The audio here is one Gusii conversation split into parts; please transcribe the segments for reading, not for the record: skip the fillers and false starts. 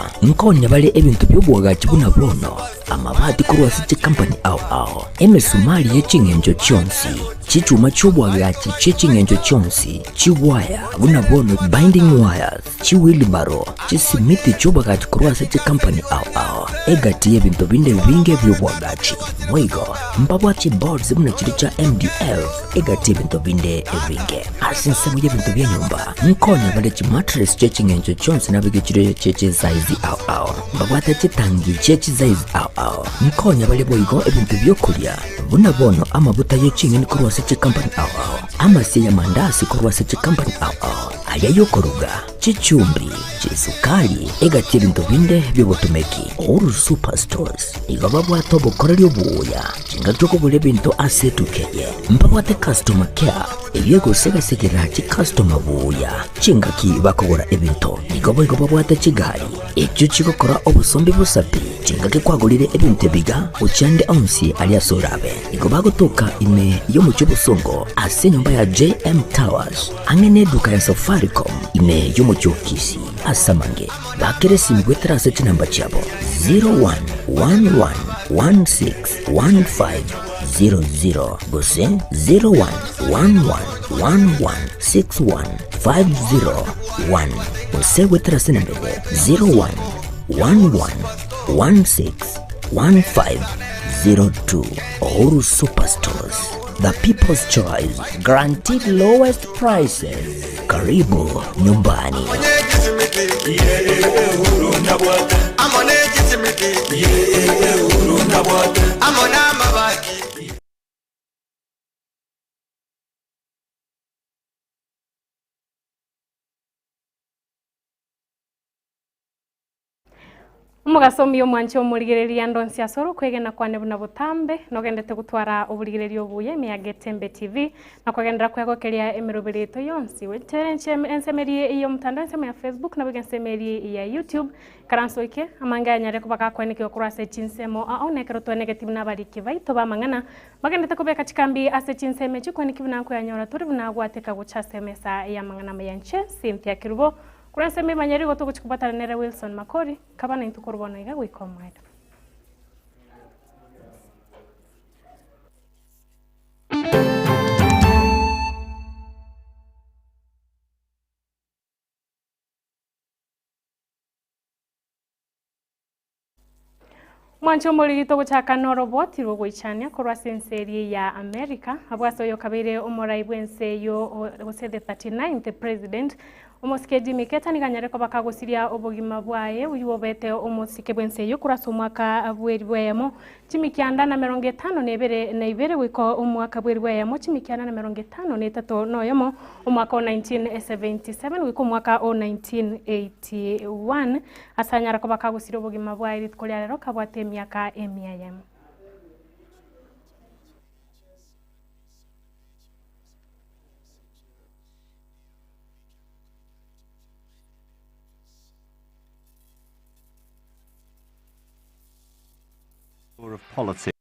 Nkonya bare ebinto bi'oboagachi buna bono, amabati korwa ase chikampani ao ao, emesumari ye ching'encho chionsi, chichuma chi'oboagachi chie ching'encho chionsi, chiwaya buna bono binding wires, chiwheelbarrow, chisimiti chi'oboagachi korwa ase chikampani ao ao, egati y'ebinto binde ebinge bi'oboagachi. Boigo mbabwate chiboards buna chiria chia MDF, egati y'ebinto binde ebinge. Ase ensemo y'ebinto bia nyomba, nkonya bare chimatress chie ching'encho chionsi nabeke chire chie chisaizi ao ao. Mbabwate chitangi chie chisaizi ao ao. Nkonya bare boigo ebinto bi'okoria, buna bono amabuta ye ching'eni korwa ase chikampani ao ao, amasie y'amandasi korwa ase chikampani ao ao, aya y'okoruga, chichumbi, chisukari, egati y'ebinto binde bi'obotomeki. Uhuru Superstores nigo babwate obokoreri obuya chingaki okogora ebinto ase etuka eye. Mbabwate customer care eyio egosegasegera chikastoma buya chingaki bakogora ebinto. Nigo boigo babwate chigari echio chigokora obosombi bosa pi chingaki kwagorire ebinto ebiga gochia ande onsi aria ase orabe. Nigo bagotoka ime y'omochie obosongo ase enyomba ya JM Towers ang'e neduka ya Safaricom ime y'omochie o Kisii. Ase amange bakere esimi goetera ase chinamba chiabo 01111615 00 gose 0111116150 gose goetera ase enamba eye 0111161502. Uhuru Superstores, the people's choice, guaranteed lowest prices. Karibu nyumbani. Omogaso omuya omwanche omorigereria ande onsi ase ore okwegena kwane buna botambe, nogendete gotwara oborigereria obuya ime ya Getembe TV, na kogenderera kwegokeria emeroberi yaito yonsi. Goetera ensemo eria y'omotandao ensemo ya Facebook naboigo ensemo eria ya YouTube, Ikaranso eke, amange ayanyare koba gakwenekigwa korwa ase chinsemo ao, na ekero twenegeti buna abariki baito b'amang'ana bagendete kobeka chikambi ase chinsemo echi, kweneki buna nkoyanyora tore buna agwateka gocha ase emesa y'amang'ana amaya inche, Cynthia Kerubo, korwa ensemo emanyeri igo togochia kobwatana nere Wilson Makori, kaba naintwe korwa bono iga goika omoerio. Mwanche omoriri togochaka noroboti rw'ogoichania korwa ase ense eria ya America, abwo ase oyokabeire omorai bw'ense eyio gose the 39th president, omosike Jimmy Carter nigo anyare koba kagosiria obogima bwaye, oyio obete omosike bw'ense eyio korwa ase omwaka bw'eribu eyemo chimikianda na emerongo etano na ebere na ibere goika omwaka bw'eribu eyemo chimikianda na emerongo etano na etato na oyomo, omwaka o 1977 goika omwaka o 1981. Ase anyare koba kagosiria obogima bwaye rituko ria rero kabwate emiaka emia eyemo. Of politics.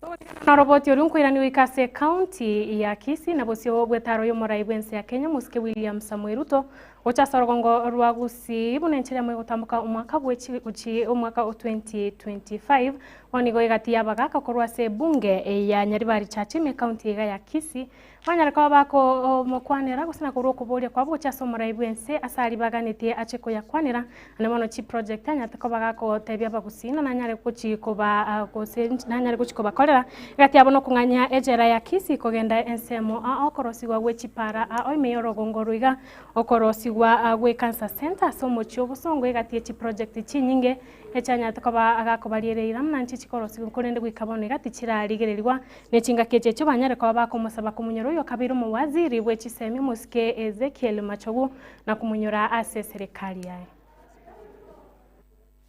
Togotigana noroboti oria nkoirani goika ase ekaunti ya Kisii na bosio bw'etaro y'omorai bw'ense ya Kenya omosike William Samoei Ruto gocha ase orogongo rwa Gusii buna enchera yamo egotamboka omwaka bwechi gochi omwaka o 2025 bono nigo egati y'abagaka korwa ase ebunge ya Nyaribari Chache ime ekaunti iga ya Kisii Banyare koba bakomokwanera, gose na korwa okoboria kwabo gochia ase omorai bw'ense, ase aria baganetie ache koyakwanera, naende bono chiproject anyarete koba gakotebia abagusii ng'a nanyare gochi koba gose nanyare gochi kobakorera, egati yabo nokong'anyia ejela ya Kisii kogenda ensemo aa okorosigwa gwe chipara aa ime y'orogongo oro iga, okorosigwa gwe cancer centre ase omochie o Bosongo egati ye chiproject chinyinge echianyarete koba agakobariera eira buna nchi chikorosigwa korende goika bono iga tichirarigererigwa Ne chingaki echi echio banyare koba bakomosaba komonyora oyo okabeire omowaziri bwe chisemi omosike Ezekiel Machogu na komonyora ase eserekari yaye.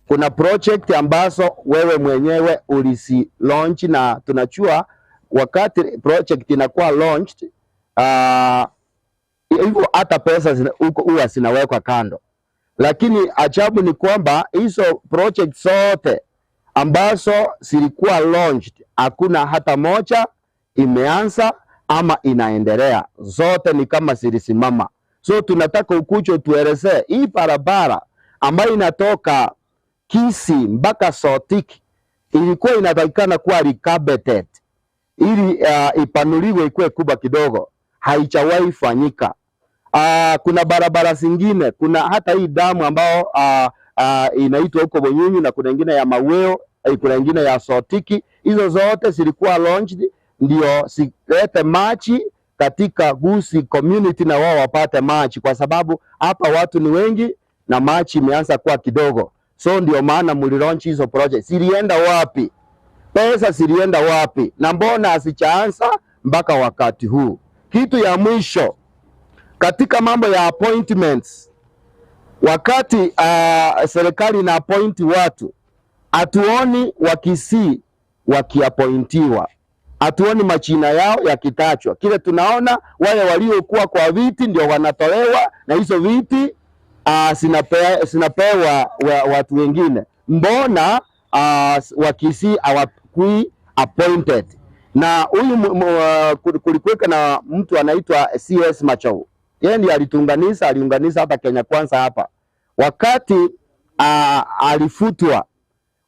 Kuna project ambazo wewe mwenyewe ulizi launch na tunajua wakati project inakuwa launched hivyo hata pesa huwa zinawekwa kando, lakini ajabu ni kwamba hizo project zote ambazo zilikuwa launched hakuna hata moja imeanza. ama inaendelea? Zote ni kama zilisimama. So tunataka ukuje utuelezee hii barabara ambayo inatoka Kisii mpaka Sotik ilikuwa inatakikana kuwa recarpeted ili ipanuliwe ikuwe kubwa kidogo, haijawahi fanyika. Kuna barabara zingine, kuna hata hii damu ambao inaitwa huko Bonyunyu na kuna ingine ya Maweo, kuna ingine ya Sotiki. Hizo zote zilikuwa launched ndio zilete maji katika Gusii community na wao wapate maji, kwa sababu hapa watu ni wengi na maji imeanza kuwa kidogo. So ndio maana mlilaunch hizo project. Zilienda wapi? Pesa zilienda wapi? Na mbona hazijaanza mpaka wakati huu? Kitu ya mwisho katika mambo ya appointments, wakati serikali ina appoint watu, hatuoni Wakisii wakiapointiwa, hatuoni majina yao yakitajwa. Kile tunaona wale waliokuwa kwa viti ndio wanatolewa na hizo viti zinapewa watu wengine. Mbona Wakisii hawakui appointed? Na huyu kulikuweka na mtu anaitwa CS Machau, yeye ndiye alitunganisha, aliunganisha hata Kenya Kwanza hapa. Wakati alifutwa,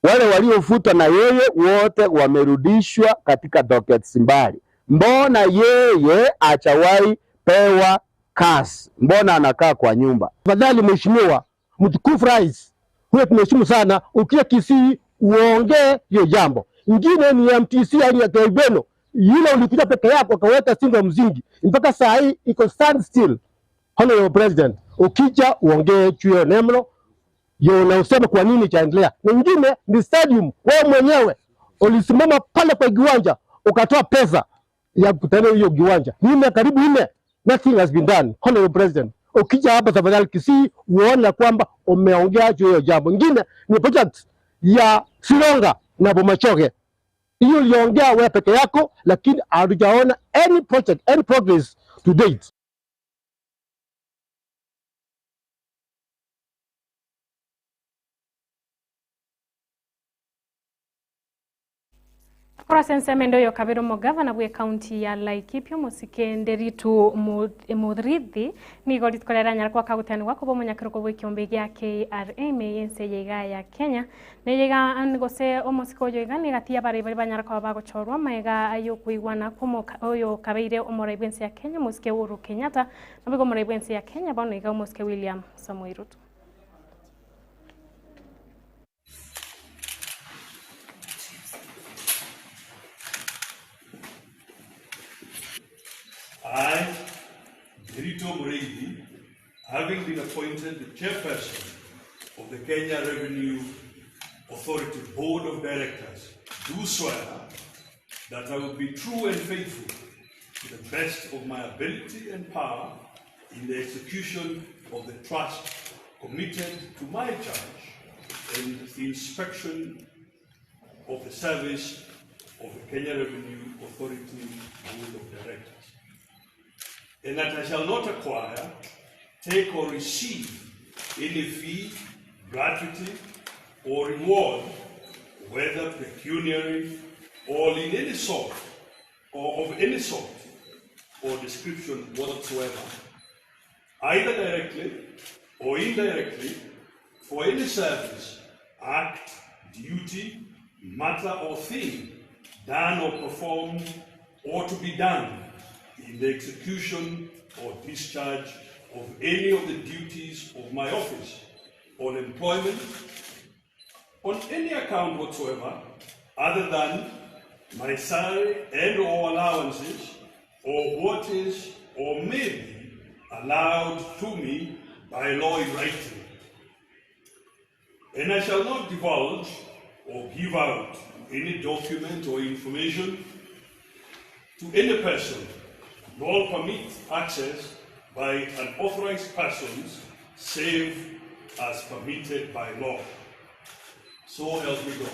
wale waliofutwa na yeye wote wamerudishwa katika dockets mbali. Mbona yeye hajawahi pewa kazi? Mbona anakaa kwa nyumba? Tafadhali mheshimiwa mtukufu rais, huyo tunaheshimu sana, ukija Kisii uongee hiyo jambo. Ingine ni MTC hali ya Kaibeno, yule ulikuja peke yako ukaweka singo mzingi mpaka saa hii iko stand still. Honorable President, ukija uongee juu ya neno yo na useme kwa nini chaendelea. Nyingine ni stadium, wewe mwenyewe ulisimama pale kwa kiwanja ukatoa pesa ya kutengeneza hiyo kiwanja, ni karibu nne, nothing has been done. Honorable President, ukija hapa tafadhali Kisii uone kwamba umeongea juu ya jambo. Nyingine ni project ya Sironga na Bomachoge, hiyo uliongea wewe peke yako, lakini hatujaona any project, any progress to date. Korase ensemo ende oyo kabere omogavana bwe county ya Laikipia omosike Nderitu Muriithi nigo rituko riria anyara kwaka goteanigwa koba omonyakerogo bwa ekiombe gia KRA ime y'ense eye iga ya Kenya neye iga gose omosike oyo iga niga abarai baria banyara koba bagochorwa maega ayokoigwana oyo kabeire omorai bwa ense ya Kenya omosike Uhuru Kenyatta naboigo omorai bwa ense ya Kenya bono iga omosike William Samoei Ruto. I, Nderitu Muriithi, having been appointed the chairperson of the Kenya Revenue Authority Board of Directors, do swear that I will be true and faithful to the best of my ability and power in the execution of the trust committed to my charge and the inspection of the service of the Kenya Revenue Authority Board of Directors. And that I shall not acquire, take or receive any fee, gratuity, or reward, whether pecuniary or in any sort, or of any sort, or description whatsoever, either directly or indirectly, for any service, act, duty, matter, or thing done or performed or to be done in the execution or discharge of any of the duties of my office, on employment, on any account whatsoever, other than my salary and or allowances, or what is or may be allowed to me by law in writing. And I shall not divulge or give out any document or information to any person, nor permit access by unauthorized persons, save as permitted by law. So help me God.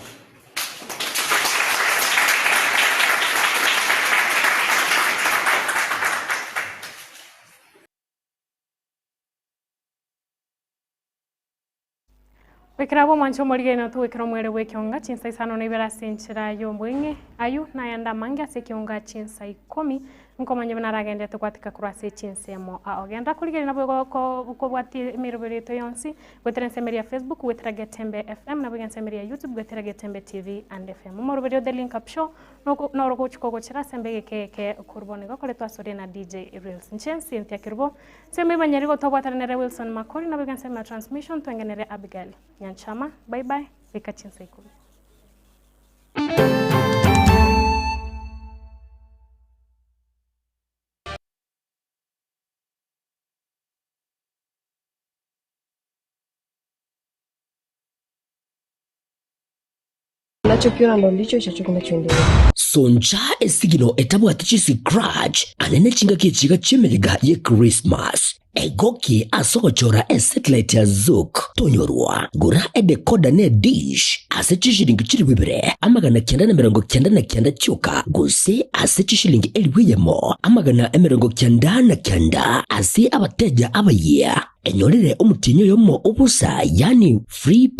Wekera bo mwancho morigeno tuwekera omwere bwa ekionga chinsa isano na ibere ase enchera ya obweng'e ayu nayanda amange ase ekionga chinsa ikomi. Nkomanya buna aragenderete gwatika korwa ase chinsemo ao. Genda korigereria nabo kobwatia emeroberi yaito yonsi, goetera ensemo eria ya Facebook, goetera Getembe FM, naboigo ensemo eria ya YouTube, goetera Getembe TV and FM. Omoroberi o The Link Up Show noro ogochia kogochera ase embe egeke eke korwa bono igo koretwa asore na DJ Reels. Inche Cynthia Kerubo, ensemo ebanyeri igo twabwatana nere Wilson Makori, naboigo ensemo ya transmission twengenere Abigail Nyanchama. Bye bye, goika chinsa ikomi. Unachokiona ndo ndicho ichocho kinachoendelea. Soncha esigino etabwati chiscratch ane nechingaki echiga chi'emeyega ye Christmas. Egoki ase ogochora esatellite ya Zuku tonyorwa. Gora edecoder ne dish ase chishilingi chilifu ibere 999 chioka gose ase chishilingi elifu eyemo 99 ase abateja abayia. Enyorere omotienyi oyomo obosa yaani free premium.